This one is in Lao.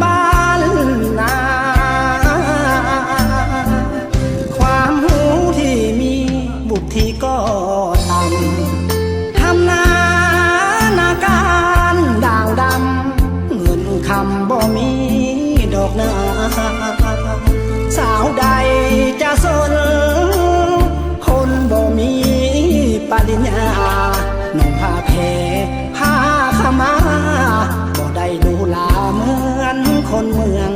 ບ້ານນາ ຄວາມຮູ້ທີ່ມີ ວຸດທິກໍຕ່ຳ ທຳນານາການດ່າງດຳ ເງິນຄຳບໍ່ມີດອກນາ ສາວໃດຈະສົນ ຄົນບໍ່ມີປະລິນຍາ ໜຸ່ງຜ້າແພ ຜ້າຂາວມາ ບໍ່ໄດ້ຫຼູຫຼາເໝືອນຄົນເມືອງ